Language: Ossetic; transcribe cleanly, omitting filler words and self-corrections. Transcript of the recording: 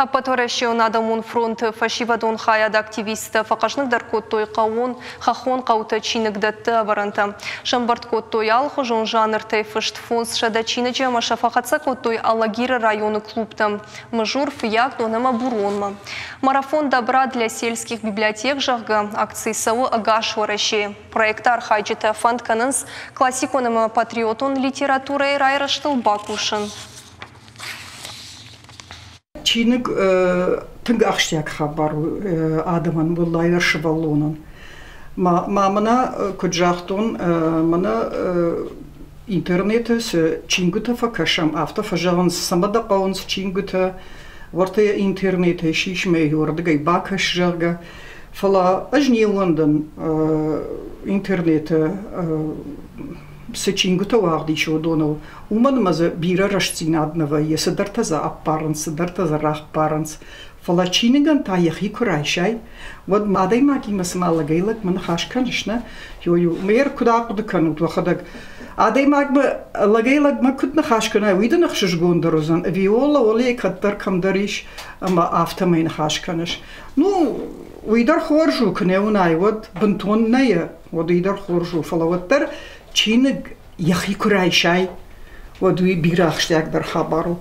Ӕппӕтуӕрӕсеон адӕмон фронты фӕсивӕдон хайады активисттӕ фӕхъӕзныгдӕр кодтой хъӕууон хӕххон хъӕуты чиныгдӕтты ӕвӕрӕнтӕ. Сӕмбырд кодтой алыхуызон жанртӕй фыст 500 чиныджы ӕмӕ сӕ фӕхӕццӕ кодтой Алагиры районы клубтӕм Мызур, Фыййагдон ӕмӕ Буронмӕ. Марафон «Добра для сельских библиотек», зӕгъгӕ, акци цӕуы ӕгас Уӕрӕсейы. Проекты архайджытӕ фӕнд кӕнынц классикон ӕмӕ патриотон литературӕйы райрӕзтыл бакусын. Чиныг тынг ахсджиаг хабар у адӕмӕн, уӕлдайдӕр сывӕллонӕн. Ма мӕнӕ куыд загътон, мӕнӕ интернеты цы чингуытӕ фӕкӕсӕм, афтӕ фӕзӕгъынц, цӕмӕ дӕ хъӕуынц чингуытӕ, уӕртӕ йӕ интернетӕй сисмӕ уырдыгӕй бакӕс, зӕгъгӕ. Фӕлӕ ӕз не ууӕндын интернеты цы чингуытӕ уагъд ис, уыдоныл. Уымӕн ӕмӕ дзы бирӕ рӕстдзинад нӕ вӕййы, цыдӕртӕ дзы ӕппарынц, цыдӕртӕ дзы раппарынц. Фӕлӕ чиныгӕн та йӕхи куы райсай, уӕд адӕймагимӕ цыма лӕгӕй-лӕгмӕ ныхас кӕныс, нӕ? Иу мӕ куыд ахъуыды кӕнут уӕхӕдӕг? Адӕймагмӕ лӕгӕй-лӕгмӕ куыд ныхас кӕнай, уый дын ӕхсызгондӕр уыдзӕн, ӕви ола-олейы кӕддӕр кӕмдӕр ис ӕмӕ афтӕмӕй ныхас кӕныс. Ну, уый дӕр хорз у, куы нӕ уынай, уӕд бынтон нӕ, уӕд уый дӕр хорз у, фӕлӕ уӕддӕр чиныг йӕхи куы райсай, уӕд уый бирӕ ахсджиагдӕр хабар у.